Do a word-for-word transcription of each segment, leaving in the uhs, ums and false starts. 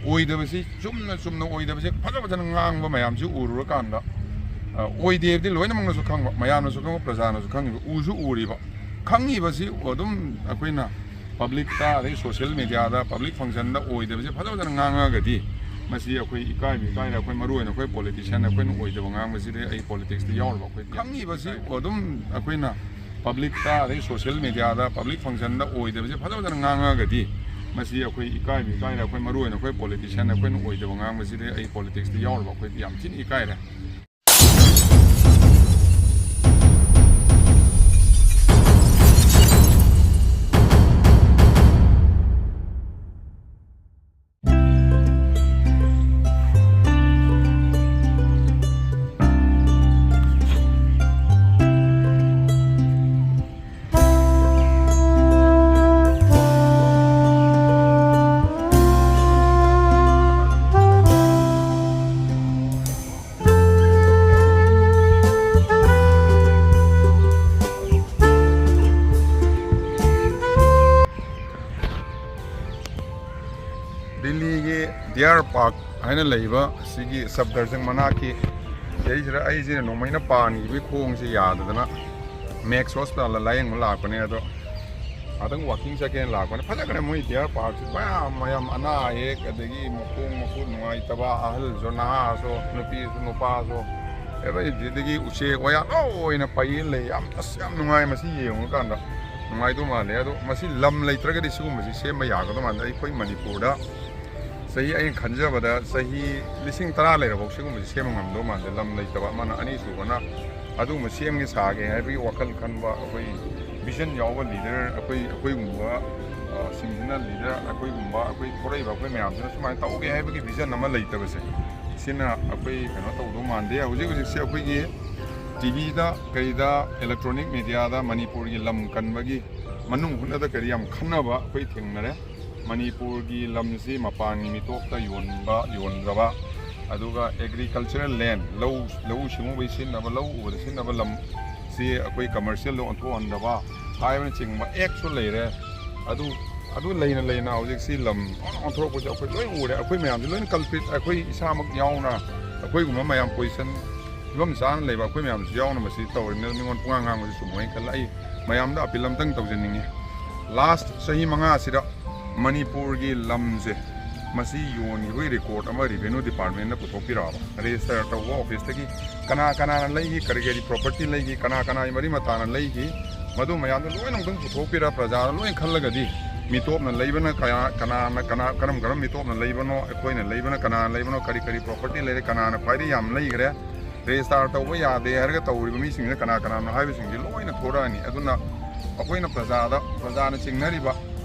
ꯑꯣꯏꯗꯕꯁꯤ, ꯆꯨꯝꯅ ꯆꯨꯝꯅ ꯑꯣꯏꯗꯕꯁꯤ ꯐꯖ ꯐꯖꯅ ꯉꯥꯡꯕ ꯃꯌꯥꯝꯁꯤ ꯎꯔꯨꯔꯀꯥꯟꯗ, ꯑ, ꯑꯣꯏꯗꯦ ꯍꯥꯏꯕꯗꯤ ꯂꯣꯏꯅꯃꯛꯅꯁꯨ ꯈꯪꯕ, ꯃꯌꯥꯝꯅꯁꯨ ꯈꯪꯕ, ꯄ꯭ꯔꯖꯥꯅꯁꯨ ꯈꯪꯉꯤꯕ, ꯎꯁꯨ ꯎꯔꯤꯕ, ꯈꯪꯉꯤꯕꯁꯤ ꯑꯗꯨꯝ ꯑꯩꯈꯣꯏꯅ ꯄꯕ꯭ꯂꯤꯛꯇ, ꯑꯗꯩ ꯁꯣꯁꯤꯌꯦꯜ ꯃꯦꯗꯤꯌꯥꯗ, ꯄꯕ꯭ꯂꯤꯛ ꯐꯪꯁꯟꯗ ꯑꯣꯏꯗꯕꯁꯦ ꯐꯖ ꯐꯖꯅ ꯉꯥꯡꯉꯒꯗꯤ, ꯃꯁꯤ ꯑꯩꯈꯣꯏ ꯏꯀꯥꯏꯕ ꯏꯀꯥꯏꯔꯦ꯫ ꯑꯩꯈꯣꯏ ꯃꯔꯨ ꯑꯣꯏꯅ ꯑꯩꯈꯣꯏ ꯄꯣꯂꯤꯇꯤꯁꯤꯌꯥꯟ, ꯑꯩꯈꯣꯏꯅ ꯑꯣꯏꯗꯕ ꯉꯥꯡꯕꯁꯤꯗꯤ ꯑꯩ ꯄꯣꯂꯤꯇꯤꯛꯁꯇ ꯌꯥꯎꯔꯕ ꯑꯩꯈꯣꯏ ꯈꯪꯉꯤꯕꯁꯤ ꯑꯗꯨꯝ ꯑꯩꯈꯣꯏꯅ ꯄꯕ꯭ꯂꯤꯛꯇ, ꯑꯗꯩ ꯁꯣꯁꯤꯌꯦꯜ ꯃꯦꯗꯤꯌꯥꯗ, ꯄꯕ꯭ꯂꯤꯛ ꯐꯪꯁꯟꯗ ꯑꯣꯏꯗꯕꯁꯦ ꯐꯖ ꯐꯖꯅ ꯉꯥꯡꯉꯒꯗꯤ, ꯃꯁꯤ ꯑꯩꯈꯣꯏ ꯏꯀꯥꯏꯕ ꯏꯀꯥꯏꯔꯦ꯫ ꯑꯩꯈꯣꯏ ꯃꯔꯨ ꯑꯣꯏꯅ ꯑꯩꯈꯣꯏ ꯄꯣꯂꯤꯇꯤꯁꯤꯌꯥꯟ, ꯑꯩꯈꯣꯏꯅ ꯑꯣꯏꯗꯕ ꯉꯥꯡꯕꯁꯤꯗꯤ ꯑꯩ ꯄꯣꯂꯤꯇꯤꯛꯁꯇ ꯌꯥꯎꯔꯕ ꯑꯩꯈꯣꯏꯗꯤ ꯌꯥꯝ ꯊꯤꯅ ꯏꯀꯥꯏꯔꯦ꯫ ꯗꯤꯜꯂꯤꯒꯤ ꯗꯤꯌꯥꯔ ꯄꯥꯔꯛ ꯍꯥꯏꯅ ꯂꯩꯕ ꯁꯤꯒꯤ ꯁꯐꯗꯔꯖꯪ ꯃꯅꯥꯛꯀꯤ ꯁꯤꯗꯩꯁꯤꯗ ꯑꯩꯁꯦ ꯅꯣꯡꯃꯩꯅ ꯄꯥꯟꯈꯤꯕꯒꯤ ꯈꯣꯡꯁꯦ ꯌꯥꯗꯗꯅ ꯃꯦꯛꯁ ꯍꯣꯁꯄꯤꯇꯥꯜꯗ ꯂꯥꯏꯌꯦꯡꯕ ꯂꯥꯛꯄꯅꯦ꯫ ꯑꯗꯣ ꯉꯥꯛꯇꯪ ꯋꯥꯀꯤꯡ ꯆꯠꯀꯦꯅ ꯂꯥꯛꯄꯅꯦ꯫ ꯐꯖꯈ꯭ꯔꯦ ꯃꯣꯏ ꯗꯤꯌꯥꯔ ꯄꯥꯔꯛꯁꯤ꯫ ꯃꯌꯥꯝ ꯃꯌꯥꯝ ꯑꯅꯥ ꯑꯌꯦꯛ, ꯑꯗꯒꯤ ꯃꯈꯣꯡ ꯃꯈꯨꯠ ꯅꯨꯡꯉꯥꯏꯇꯕ, ꯑꯍꯜꯁꯨ ꯅꯍꯥꯁꯨ ꯅꯨꯄꯤꯁꯨ ꯅꯨꯄꯥꯁꯨ, ꯑꯗꯒꯤ ꯎꯆꯦꯛ ꯋꯥꯌꯥ ꯂꯣꯏꯅ ꯄꯩ ꯂꯩ꯫ ꯌꯥꯝ, ꯑꯁ, ꯌꯥꯝ ꯅꯨꯡꯉꯥꯏ꯫ ꯃꯁꯤ ꯌꯦꯡꯉꯨꯀꯥꯟꯗ ꯅꯨꯡꯉꯥꯏꯗꯧ ꯃꯥꯜꯂꯦ꯫ ꯑꯗꯣ ꯃꯁꯤ ꯂꯝ ꯂꯩꯇ꯭ꯔꯒꯗꯤ ꯁꯤꯒꯨꯝꯕꯁꯤ ꯁꯦꯝꯕ ꯌꯥꯒꯗꯧ ꯃꯥꯟꯗꯦ꯫ ꯑꯩꯈꯣꯏ ꯃꯅꯤꯄꯨꯔꯗ ꯆꯍꯤ, ꯑꯩꯅ ꯈꯟꯖꯕꯗ ꯆꯍꯤ ꯂꯤꯁꯤꯡ ꯇꯔꯥ ꯂꯩꯔꯐꯥꯎ ꯁꯤꯒꯨꯝꯕꯁꯤ ꯁꯦꯝꯕ ꯉꯝꯗꯧ ꯃꯥꯟꯗꯦ꯫ ꯂꯝ ꯂꯩꯇꯕ ꯑꯃꯅ, ꯑꯅꯤꯁꯨꯕꯅ ꯑꯗꯨꯒꯨꯝꯕ ꯁꯦꯝꯒꯦ ꯁꯥꯒꯦ ꯍꯥꯏꯕꯒꯤ ꯋꯥꯈꯜ ꯈꯟꯕ, ꯑꯩꯈꯣꯏ ꯚꯤꯖꯟ ꯌꯥꯎꯕ ꯂꯤꯗꯔ, ꯑꯩꯈꯣꯏ, ꯑꯩꯈꯣꯏꯒꯨꯝꯕ, ꯑ, ꯁꯤꯡꯁꯤꯅ ꯂꯤꯗꯔ, ꯑꯩꯈꯣꯏꯒꯨꯝꯕ, ꯑꯩꯈꯣꯏ ꯊꯣꯔꯛꯏꯕ ꯑꯩꯈꯣꯏ ꯃꯌꯥꯝꯁꯤꯅ ꯁꯨꯃꯥꯏꯅ ꯇꯧꯒꯦ ꯍꯥꯏꯕꯒꯤ ꯚꯤꯖꯟ ꯑꯃ ꯂꯩꯇꯕꯁꯦ, ꯁꯤꯅ ꯑꯩꯈꯣꯏ ꯀꯩꯅꯣ ꯇꯧꯗꯧ ꯃꯥꯟꯗꯦ꯫ ꯍꯧꯖꯤꯛ ꯍꯧꯖꯤꯛꯁꯦ ꯑꯩꯈꯣꯏꯒꯤ ꯇꯤ ꯚꯤꯗ ꯀꯩꯗ, ꯏꯂꯦꯛꯇ꯭ꯔꯣꯅꯤꯛ ꯃꯦꯗꯤꯌꯥꯗ ꯃꯅꯤꯄꯨꯔꯒꯤ ꯂꯝ ꯀꯟꯕꯒꯤ ꯃꯅꯨꯡ ꯍꯨꯠꯅꯗ ꯀꯔꯤ ꯌꯥꯝ ꯈꯟꯅꯕ ꯑꯩꯈꯣꯏ ꯊꯦꯡꯅꯔꯦ꯫ ꯃꯅꯤꯄꯨꯔꯒꯤ ꯂꯝꯁꯤ ꯃꯄꯥꯟꯒꯤ ꯃꯤꯇꯣꯞꯇ ꯌꯣꯟꯕ, ꯌꯣꯟꯗ꯭ꯔꯕ, ꯑꯗꯨꯒ ꯑꯦꯒ꯭ꯔꯤꯀꯜꯆꯔꯦꯜ ꯂꯦꯟ, ꯂꯧ, ꯂꯧꯎ ꯁꯤꯡꯎꯕꯒꯤ ꯁꯤꯖꯤꯟꯅꯕ, ꯂꯧ ꯎꯕꯗ ꯁꯤꯖꯤꯟꯅꯕ ꯂꯝꯁꯤ ꯑꯩꯈꯣꯏ ꯀꯃꯔꯁꯤꯌꯦꯜꯗ ꯑꯣꯟꯊꯣꯛꯍꯟꯗꯕ ꯍꯥꯏꯕꯅꯆꯤꯡꯕ ꯑꯦꯛꯁꯨ ꯂꯩꯔꯦ꯫ ꯑꯗꯨ ꯑꯗꯨ ꯂꯩꯅ ꯂꯩꯅ ꯍꯧꯖꯤꯛꯁꯤ ꯂꯝ ꯑꯣꯟꯊꯣꯔꯛꯄꯁꯦ ꯑꯩꯈꯣꯏ ꯂꯣꯏ ꯎꯔꯦ꯫ ꯑꯩꯈꯣꯏ ꯃꯌꯥꯝꯁꯦ ꯂꯣꯏꯅ culprit, ꯑꯩꯈꯣꯏ ꯏꯁꯥꯃꯛ ꯌꯥꯎꯅ, ꯑꯩꯈꯣꯏꯒꯨꯝꯕ ꯃꯌꯥꯝ position, ꯐꯤꯕꯝ ꯆꯥꯅ ꯂꯩꯕ ꯑꯩꯈꯣꯏ ꯃꯌꯥꯝꯁꯨ ꯌꯥꯎꯅ ꯃꯁꯤ ꯇꯧꯔꯤꯕꯅꯤꯅ ꯃꯤꯉꯣꯟ ꯄꯨꯡꯉꯥꯡ ꯉꯥꯡꯕꯁꯦ ꯆꯨꯝꯃꯣꯏꯅ ꯈꯜꯂꯦ꯫ ꯑꯩ ꯃꯌꯥꯝꯗ appeal ꯑꯝꯇꯪ ꯇꯧꯖꯅꯤꯡꯉꯤ꯫ Last ꯆꯍꯤ ꯃꯉꯥꯁꯤꯗ ꯃꯅꯤꯄꯨꯔꯒꯤ ꯂꯝꯁꯦ ꯃꯁꯤ ꯌꯣꯟꯈꯤꯕꯒꯤ record ꯑꯃ revenue departmentꯅ ꯄꯨꯊꯣꯛꯄꯤꯔꯛꯑꯕ, register ꯇꯧꯕ officeꯇꯒꯤ ꯀꯅꯥ ꯀꯅꯥꯅ ꯂꯩꯈꯤ, ꯀꯔꯤ ꯀꯔꯤ property ꯂꯩꯈꯤ, ꯀꯅꯥ ꯀꯅꯥꯒꯤ ꯃꯔꯤ ꯃꯇꯥꯅ ꯂꯩꯈꯤ, ꯃꯗꯨ ꯃꯌꯥꯝꯗꯣ ꯂꯣꯏꯅ ꯑꯃꯨꯛꯇꯪ ꯄꯨꯊꯣꯛꯄꯤꯔ ꯄ꯭ꯔꯖꯥꯅ ꯂꯣꯏꯅ ꯈꯜꯂꯒꯗꯤ ꯃꯤꯇꯣꯞꯅ ꯂꯩꯕꯅ ꯀꯌꯥ, ꯀꯅꯥꯅ, ꯀꯅꯥ, ꯀꯔꯝ ꯀꯔꯝ ꯃꯤꯇꯣꯞꯅ ꯂꯩꯕꯅꯣ, ꯑꯩꯈꯣꯏꯅ ꯂꯩꯕꯅ ꯀꯅꯥꯅ ꯂꯩꯕꯅꯣ, ꯀꯔꯤ ꯀꯔꯤ property ꯂꯩꯔꯦ, ꯀꯅꯥꯅ ꯈ꯭ꯋꯥꯏꯗꯒꯤ ꯌꯥꯝ ꯂꯩꯈ꯭ꯔꯦ, register ꯇꯧꯕ ꯌꯥꯗꯦ ꯍꯥꯏꯔꯒ ꯇꯧꯔꯤꯕ ꯃꯤꯁꯤꯡꯁꯤꯅ ꯀꯅꯥ ꯀꯅꯥꯅꯣ ꯍꯥꯏꯕꯁꯤꯡꯁꯤ ꯂꯣꯏꯅ ꯊꯣꯔꯛꯑꯅꯤ꯫ ꯑꯗꯨꯅ ꯑꯩꯈꯣꯏꯅ ꯄ꯭ꯔꯖꯥꯗ, ꯄ꯭ꯔꯖꯥꯅ ꯆꯤꯡꯅꯔꯤꯕ,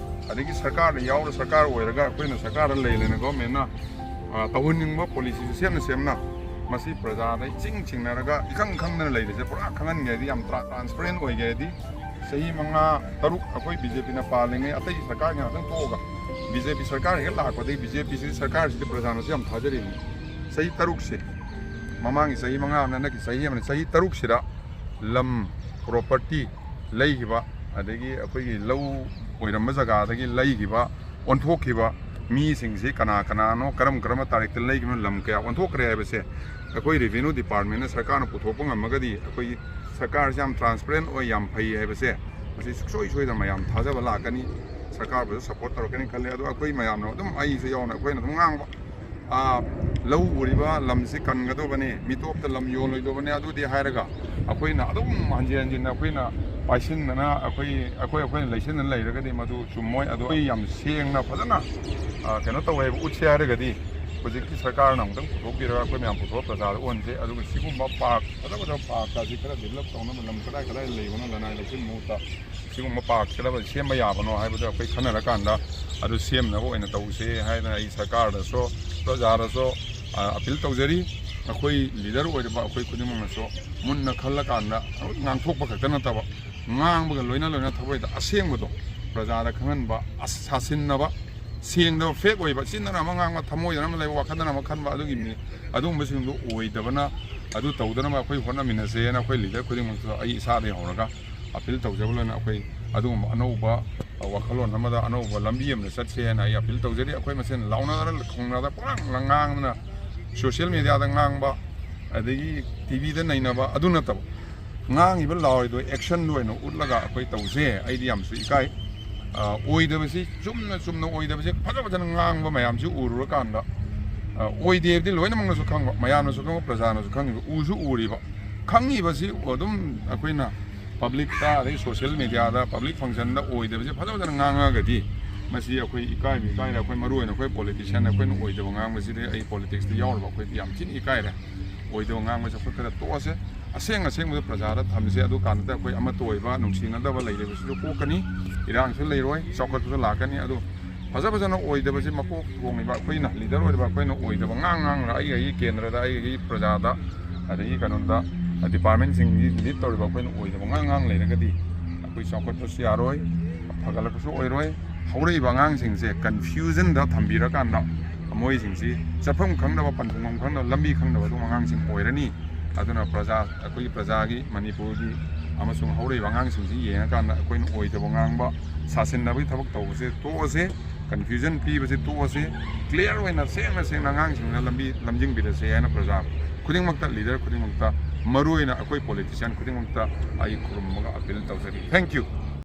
ꯑꯗꯒꯤ ꯁꯔꯀꯥꯔꯗ ꯌꯥꯎꯔ ꯁꯔꯀꯥꯔ ꯑꯣꯏꯔꯒ ꯑꯩꯈꯣꯏꯅ ꯁꯔꯀꯥꯔꯗ ꯂꯩ ꯂꯩꯅ governmentꯅ, ꯑ, ꯇꯧꯍꯟꯅꯤꯡꯕ policyꯁꯨ ꯁꯦꯝꯅ ꯁꯦꯝꯅ ꯃꯁꯤ ꯄ꯭ꯔꯖꯥꯗ ꯏꯆꯤꯡ ꯆꯤꯡꯅꯔꯒ ꯏꯈꯪ ꯈꯪꯗꯅ ꯂꯩꯕꯁꯦ ꯄꯨꯔꯥ ꯈꯪꯍꯟꯒꯦ ꯍꯥꯏꯗꯤ, ꯌꯥꯝ tra-, transparent ꯑꯣꯏꯒꯦ ꯍꯥꯏꯗꯤ, ꯆꯍꯤ ꯃꯉꯥ ꯇꯔꯨꯛ ꯑꯩꯈꯣꯏ BJPꯅ ꯄꯥꯜꯂꯤꯉꯩ ꯑꯇꯩ ꯁꯔꯀꯥꯔꯒꯤ ꯉꯥꯛꯇꯪ ꯇꯣꯛꯑꯒ BJP ꯁꯔꯀꯥꯔ ꯍꯦꯛ ꯂꯥꯛꯄꯗꯒꯤ BJPꯁꯤ ꯁꯔꯀꯥꯔꯁꯤꯗꯤ ꯄ꯭ꯔꯖꯥꯅꯁꯨ ꯌꯥꯝ ꯊꯥꯖꯔꯤꯕꯅꯤ꯫ ꯆꯍꯤ ꯇꯔꯨꯛꯁꯦ, ꯃꯃꯥꯡꯒꯤ ꯆꯍꯤ ꯃꯉꯥ ꯑꯃꯅ ꯍꯟꯗꯛꯀꯤ ꯆꯍꯤ ꯑꯃꯅ, ꯆꯍꯤ ꯇꯔꯨꯛꯁꯤꯗ ꯂꯝ, property ꯂꯩꯈꯤꯕ, ꯑꯗꯒꯤ ꯑꯩꯈꯣꯏꯒꯤ ꯂꯧ ꯑꯣꯏꯔꯝꯕ ꯖꯒꯥꯗꯒꯤ ꯂꯩꯈꯤꯕ, ꯑꯣꯟꯊꯣꯛꯈꯤꯕ ꯃꯤꯁꯤꯡꯁꯤ ꯀꯅꯥ ꯀꯅꯥꯅꯣ, ꯀꯔꯝ ꯀꯔꯝꯕ ꯇꯥꯔꯤꯛꯇ ꯂꯩꯈꯤꯕꯅꯣ, ꯂꯝ ꯀꯌꯥ ꯑꯣꯟꯊꯣꯛꯈ꯭ꯔꯦ ꯍꯥꯏꯕꯁꯦ ꯑꯩꯈꯣꯏ revenue departmentꯅ ꯁꯔꯀꯥꯔꯅ ꯄꯨꯊꯣꯛꯄ ꯉꯝꯃꯒꯗꯤ ꯑꯩꯈꯣꯏꯒꯤ ꯁꯔꯀꯥꯔꯁꯦ ꯌꯥꯝ transparent ꯑꯣꯏ, ꯌꯥꯝ ꯐꯩ ꯍꯥꯏꯕꯁꯦ ꯃꯁꯤ ꯁꯨꯡꯁꯣꯏ ꯁꯣꯏꯗꯅ ꯃꯌꯥꯝ ꯊꯥꯖꯕ ꯂꯥꯛꯀꯅꯤ꯫ ꯁꯔꯀꯥꯔꯕꯨꯁꯨ support ꯇꯧꯔꯛꯀꯅꯤ ꯈꯜꯂꯦ꯫ ꯑꯗꯣ ꯑꯩꯈꯣꯏ ꯃꯌꯥꯝꯅ ꯑꯗꯨꯝ, ꯑꯩꯁꯨ ꯌꯥꯎꯅ, ꯑꯩꯈꯣꯏꯅ ꯑꯗꯨꯝ ꯉꯥꯡꯕ, ꯑꯥ, ꯂꯧ ꯎꯔꯤꯕ ꯂꯝꯁꯤ ꯀꯟꯒꯗꯧꯕꯅꯤ, ꯃꯤꯇꯣꯞꯇ ꯂꯝ ꯌꯣꯜꯂꯣꯏꯗꯧꯕꯅꯤ, ꯑꯗꯨꯗꯤ ꯍꯥꯏꯔꯒ ꯑꯩꯈꯣꯏꯅ ꯑꯗꯨꯝ ꯍꯟꯖꯤꯟ ꯍꯟꯖꯤꯟꯅ ꯑꯩꯈꯣꯏꯅ ꯄꯥꯏꯁꯤꯟꯗꯅ ꯑꯩꯈꯣꯏ, ꯑꯩꯈꯣꯏ, ꯑꯩꯈꯣꯏꯅ ꯂꯩꯁꯤꯟꯗꯅ ꯂꯩꯔꯒꯗꯤ ꯃꯗꯨ ꯆꯨꯝꯃꯣꯏ꯫ ꯑꯗꯣ ꯑꯩ ꯌꯥꯝ ꯁꯦꯡꯅ ꯐꯖꯅ, ꯑ, ꯀꯩꯅꯣ ꯇꯧꯋꯦ ꯍꯥꯏꯕ ꯎꯠꯁꯦ ꯍꯥꯏꯔꯒꯗꯤ ꯍꯧꯖꯤꯛꯇꯤ ꯁꯔꯀꯥꯔꯅ ꯑꯃꯨꯛꯇꯪ ꯄꯨꯊꯣꯛꯄꯤꯔꯒ ꯑꯩꯈꯣꯏ ꯃꯌꯥꯝ ꯄꯨꯊꯣꯛꯑ ꯄ꯭ꯔꯖꯥꯗ ꯎꯍꯟꯁꯦ꯫ ꯑꯗꯨꯒ ꯁꯤꯒꯨꯝꯕ park ꯐꯖ ꯐꯖꯕ parkꯀꯁꯤ ꯈꯔ develop ꯇꯧꯅꯕ ꯂꯝ ꯀꯗꯥꯏ ꯀꯗꯥꯏ ꯂꯩꯕꯅꯣ, ꯂꯅꯥꯏ ꯂꯧꯁꯤꯟ ꯃꯍꯨꯠꯇ ꯁꯤꯒꯨꯝꯕ park ꯁꯦꯝꯕ ꯌꯥꯕꯅꯣ ꯍꯥꯏꯕꯗꯣ ꯑꯩꯈꯣꯏ ꯈꯟꯅꯔꯀꯥꯟꯗ ꯑꯗꯨ ꯁꯦꯝꯅꯕ ꯑꯣꯏꯅ ꯇꯧꯁꯦ ꯍꯥꯏꯅ ꯑꯩ ꯁꯔꯀꯥꯔꯗꯁꯨ, ꯄ꯭ꯔꯖꯥꯗꯁꯨ, ꯑ, appeal ꯇꯧꯖꯔꯤ꯫ ꯑꯩꯈꯣꯏ leader ꯑꯣꯏꯔꯤꯕ ꯑꯩꯈꯣꯏ ꯈꯨꯗꯤꯡꯃꯛꯅꯁꯨ ꯃꯨꯟꯅ ꯈꯜꯂꯀꯥꯟꯗ ꯉꯥꯡꯊꯣꯛꯄ ꯈꯛꯇ ꯅꯠꯇꯕ, ꯉꯥꯡꯕꯒ ꯂꯣꯏꯅ ꯂꯣꯏꯅ ꯊꯃꯣꯏꯗ ꯑꯁꯦꯡꯕꯗꯣ ꯄ꯭ꯔꯖꯥꯗ ꯈꯪꯍꯟꯕ, ꯑꯁ-, ꯁꯥꯁꯤꯟꯅꯕ, ꯁꯦꯡꯗꯕ, fake ꯑꯣꯏꯕ, ꯆꯤꯟꯗꯅ ꯑꯃ ꯉꯥꯡꯕ, ꯊꯃꯣꯏꯗꯅ ꯑꯃ ꯂꯩꯕ, ꯋꯥꯈꯜꯗꯅ ꯑꯃ ꯈꯟꯕ, ꯑꯗꯨꯒꯤ ꯃꯤ, ꯑꯗꯨꯒꯨꯝꯕꯁꯤꯡꯗꯨ ꯑꯣꯏꯗꯕꯅ, ꯑꯗꯨ ꯇꯧꯗꯅꯕ ꯑꯩꯈꯣꯏ ꯍꯣꯠꯅꯃꯤꯟꯅꯁꯦꯅ ꯑꯩꯈꯣꯏ leader ꯈꯨꯗꯤꯡꯃꯛꯇ ꯑꯩ ꯏꯁꯥꯗꯒꯤ ꯍꯧꯔꯒ appeal ꯇꯧꯖꯕ ꯂꯣꯏꯅ ꯑꯩꯈꯣꯏ ꯑꯗꯨꯒꯨꯝꯕ ꯑꯅꯧꯕ ꯋꯥꯈꯜꯂꯣꯟ ꯑꯃꯗ ꯑꯅꯧꯕ ꯂꯝꯕꯤ ꯑꯃꯗ ꯆꯠꯁꯦ ꯍꯥꯏꯅ ꯑꯩ ꯑꯄꯤꯜ ꯇꯧꯖꯔꯤ꯫ ꯑꯩꯈꯣꯏ ꯃꯁꯦꯟ ꯂꯥꯎꯅꯗꯅ ꯈꯣꯡꯅꯗ ꯄꯨꯡꯉꯥꯡ ꯉꯥꯡꯗꯅ, ꯁꯣꯁꯤꯌꯦꯜ ꯃꯦꯗꯤꯌꯥꯗ ꯉꯥꯡꯕ, ꯑꯗꯒꯤ ꯇꯤ ꯚꯤꯗ ꯅꯩꯅꯕ, ꯑꯗꯨ ꯅꯠꯇꯕ, ꯉꯥꯡꯉꯤꯕ ꯂꯥꯎꯔꯤꯗꯣ ꯑꯦꯛꯁꯟꯗ ꯑꯣꯏꯅ ꯎꯠꯂꯒ ꯑꯩꯈꯣꯏ ꯇꯧꯁꯦ꯫ ꯑꯩꯗꯤ ꯌꯥꯝꯁꯨ ꯏꯀꯥꯏ꯫ ꯑ, ꯑꯣꯏꯗꯕꯁꯤ, ꯆꯨꯝꯅ ꯆꯨꯝꯅ ꯑꯣꯏꯗꯕꯁꯦ ꯐꯖ ꯐꯖꯅ ꯉꯥꯡꯕ ꯃꯌꯥꯝꯁꯤ ꯎꯔꯨꯔꯀꯥꯟꯗ, ꯑ, ꯑꯣꯏꯗꯦ ꯍꯥꯏꯕꯗꯤ ꯂꯣꯏꯅꯃꯛꯅꯁꯨ ꯈꯪꯕ, ꯃꯌꯥꯝꯅꯁꯨ ꯈꯪꯕ, ꯄ꯭ꯔꯖꯥꯅꯁꯨ ꯈꯪꯉꯤꯕ, ꯎꯁꯨ ꯎꯔꯤꯕ, ꯈꯪꯉꯤꯕꯁꯤ ꯑꯗꯨꯝ ꯑꯩꯈꯣꯏꯅ ꯄꯕ꯭ꯂꯤꯛꯇ, ꯑꯗꯩ ꯁꯣꯁꯤꯌꯦꯜ ꯃꯦꯗꯤꯌꯥꯗ, ꯄꯕ꯭ꯂꯤꯛ ꯐꯪꯁꯟꯗ ꯑꯣꯏꯗꯕꯁꯦ ꯐꯖ ꯐꯖꯅ ꯉꯥꯡꯉꯒꯗꯤ, ꯃꯁꯤ ꯑꯩꯈꯣꯏ ꯏꯀꯥꯏꯕ ꯏꯀꯥꯏꯔꯦ꯫ ꯑꯩꯈꯣꯏ ꯃꯔꯨ ꯑꯣꯏꯅ ꯑꯩꯈꯣꯏ ꯄꯣꯂꯤꯇꯤꯁꯤꯌꯥꯟ, ꯑꯩꯈꯣꯏꯅ ꯑꯣꯏꯗꯕ ꯉꯥꯡꯕꯁꯤꯗꯤ, ꯑꯩ ꯄꯣꯂꯤꯇꯤꯛꯁꯇ ꯌꯥꯎꯔꯕ ꯑꯩꯈꯣꯏꯗꯤ ꯌꯥꯝ ꯊꯤꯅ ꯏꯀꯥꯏꯔꯦ꯫ ꯑꯣꯏꯗꯕ ꯉꯥꯡꯕꯁꯦ ꯑꯩꯈꯣꯏ ꯈꯔ ꯇꯣꯛꯑꯁꯦ꯫ ꯑꯁꯦꯡ ꯑꯁꯦꯡꯕꯗ ꯄ꯭ꯔꯖꯥꯗ ꯊꯝꯁꯦ꯫ ꯑꯗꯨ ꯀꯥꯟꯗ ꯑꯩꯈꯣꯏ ꯑꯃꯠꯇ ꯑꯣꯏꯕ, ꯅꯨꯡꯁꯤꯅꯗꯕ ꯂꯩꯔꯤꯕꯁꯤꯁꯨ ꯀꯣꯛꯀꯅꯤ, ꯏꯔꯥꯡꯁꯨ ꯂꯩꯔꯣꯏ, ꯆꯥꯎꯈꯠꯄꯁꯨ ꯂꯥꯛꯀꯅꯤ꯫ ꯑꯗꯨ ꯐꯖ ꯐꯖꯅ ꯑꯣꯏꯗꯕꯁꯦ ꯃꯀꯣꯛ ꯊꯣꯡꯉꯤꯕ ꯑꯩꯈꯣꯏꯅ, ꯂꯤꯗꯔ ꯑꯣꯏꯔꯤꯕ ꯑꯩꯈꯣꯏꯅ ꯑꯣꯏꯗꯕ ꯉꯥꯡ ꯉꯥꯡꯅ ꯑꯩ ꯑꯩꯒꯤ ꯀꯦꯟꯗ꯭ꯔꯗ, ꯑꯩ ꯑꯩꯒꯤ ꯄ꯭ꯔꯖꯥꯗ, ꯑꯗꯒꯤ ꯀꯩꯅꯣꯗ, ꯗꯤꯄꯥꯔꯠꯃꯦꯟꯁꯤꯡꯒꯤ ꯂꯤꯗ ꯇꯧꯔꯤꯕ ꯑꯩꯈꯣꯏꯅ ꯑꯣꯏꯗꯕ ꯉꯥꯡ ꯉꯥꯡ ꯂꯩꯔꯒꯗꯤ ꯑꯩꯈꯣꯏ ꯆꯥꯎꯈꯠꯄꯁꯨ ꯌꯥꯔꯣꯏ, ꯐꯒꯠꯂꯛꯄꯁꯨ ꯑꯣꯏꯔꯣꯏ꯫ ꯍꯧꯔꯛꯏꯕ ꯑꯉꯥꯡꯁꯤꯡꯁꯦ ꯀꯟꯐ꯭ꯌꯨꯖꯟꯗ ꯊꯝꯕꯤꯔꯀꯥꯟꯗ ꯃꯣꯏꯁꯤꯡꯁꯤ ꯆꯠꯐꯝ ꯈꯪꯗꯕ, ꯄꯟꯊꯨꯡꯐꯝ ꯈꯪꯗꯕ, ꯂꯝꯕꯤ ꯈꯪꯗꯕ ꯑꯗꯨꯝ ꯑꯉꯥꯡꯁꯤꯡ ꯑꯣꯏꯔꯅꯤ꯫ ꯑꯗꯨꯅ ꯄ꯭ꯔꯖꯥ, ꯑꯩꯈꯣꯏꯒꯤ ꯄ꯭ꯔꯖꯥꯒꯤ, ꯃꯅꯤꯄꯨꯔꯒꯤ ꯑꯃꯁꯨꯡ ꯍꯧꯔꯛꯏꯕ ꯑꯉꯥꯡꯁꯤꯡꯁꯤ ꯌꯦꯡꯉꯀꯥꯟꯗ ꯑꯩꯈꯣꯏꯅ ꯑꯣꯏꯗꯕ ꯉꯥꯡꯕ, ꯁꯥꯁꯤꯟꯅꯕꯒꯤ ꯊꯕꯛ ꯇꯧꯕꯁꯦ ꯇꯣꯛꯑꯁꯦ꯫ ꯀꯟꯐ꯭ꯌꯨꯖꯟ ꯄꯤꯕꯁꯦ ꯇꯣꯛꯑꯁꯦ꯫ ꯀ꯭ꯂꯤꯌꯥꯔ ꯑꯣꯏꯅ ꯁꯦꯡꯅ ꯁꯦꯡꯅ ꯑꯉꯥꯡꯁꯤꯡꯅ ꯂꯝꯕꯤ ꯂꯝꯖꯤꯡꯕꯤꯔꯁꯦ ꯍꯥꯏꯅ ꯄ꯭ꯔꯖꯥ ꯈꯨꯗꯤꯡꯃꯛꯇ, ꯂꯤꯗꯔ ꯈꯨꯗꯤꯡꯃꯛꯇ, ꯃꯔꯨꯑꯣꯏꯅ ꯑꯩꯈꯣꯏ ꯄꯣꯂꯤꯇꯤꯁꯤꯌꯥꯟ ꯈꯨꯗꯤꯡꯃꯛꯇ ꯑꯩ ꯈꯨꯔꯨꯝꯃꯒ ꯑꯄꯤꯜ ꯇꯧꯖꯔꯤ꯫ Thank you꯫